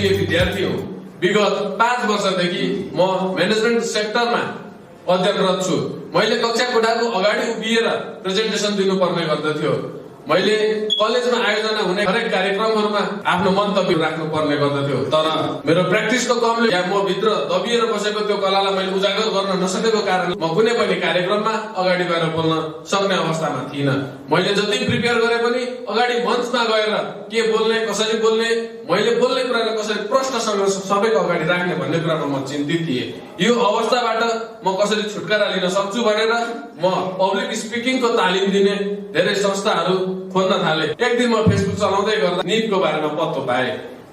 MBA विद्यार्थी हुँ। विगत 5 वर्षदेखि म म्यानेजमेन्ट सेक्टरमा अध्ययनरत छु। मैले कक्षा कोठाको अगाडि उभिएर प्रेजेन्टेसन दिनुपर्ने गर्दथ्यो। मैले कलेजमा आयोजना हुने हरेक कार्यक्रमहरूमा आफ्नो मन्तव्य राख्नु पर्ने गर्दथ्यो। तर मेरो प्र्याक्टिसको कमले या म भित्र दबिएर बसेको त्यो कलालाई मैले उजागर गर्न नसकेको कारण म कुनै पनि कार्यक्रममा अगाडि गएर बोल्न सक्ने अवस्थामा थिइनँ। मैले जति प्रिपेयर गरे पनि अगाडि मञ्चमा गएर के बोल्ने, कसरी बोल्ने, मैले बोल्ने कुरालाई कसरी प्रश्नसँग सबैको अगाडि राख्ने भन्ने कुरामा म चिन्तित थिएँ। यो अवस्थाबाट म कसरी छुटकारा लिन सक्छु भनेर म पब्लिक स्पिकिङको तालिम दिने धेरै संस्थाहरू खोज्न थाले। एक दिन म फेसबुक चलाउँदै गर्दा निपको बारेमा पत्तो पाएँ।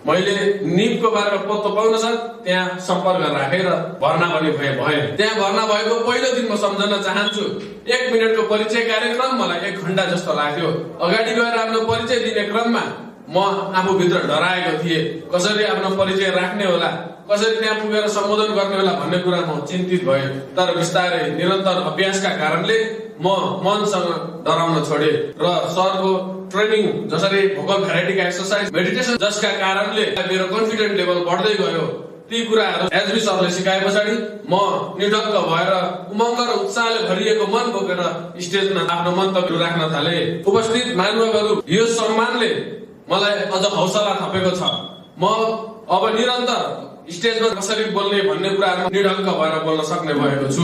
मैले निपको बारेमा पत्तो पाउन साथ त्यहाँ सम्पर्क राखेर भर्ना पनि भए। त्यहाँ भर्ना भएको पहिलो दिन म सम्झन चाहन्छु, 1 मिनटको परिचय कार्यक्रम मलाई 1 घण्टा जस्तो लाग्यो। अगाडि गएर आफ्नो परिचय दिने क्रममा म आफूभित्र डराएको थिएँ। कसरी आफ्नो परिचय राख्ने होला, कसरी त्यहाँ पुगेर सम्बोधन गर्ने होला भन्ने कुरा म चिन्तित भएँ। तर बिस्तारै निरन्तर अभ्यासका कारणले म मनसँग डराउन छोडे र सरको ट्रेनिङ जसरी भोकल भ्याराइटीका एक्सरसाइज, मेडिटेसन जसका कारणले मेरो कन्फिडेन्ट लेभल बढ्दै गयो। ती कुराहरू एसबी सरले सिकाए पछाडि म निडक्क भएर उमङ्ग र उत्साहले भरिएको मन बोकेर स्टेजमा आफ्नो मन्तव्य राख्न थाले। उपस्थित महानुभावहरू, यो सम्मानले मलाई अझ हौसला थपेको छ। म अब निरन्तर स्टेजमा कसरी बोल्ने भन्ने कुरामा निडक्क भएर बोल्न सक्ने भएको छु।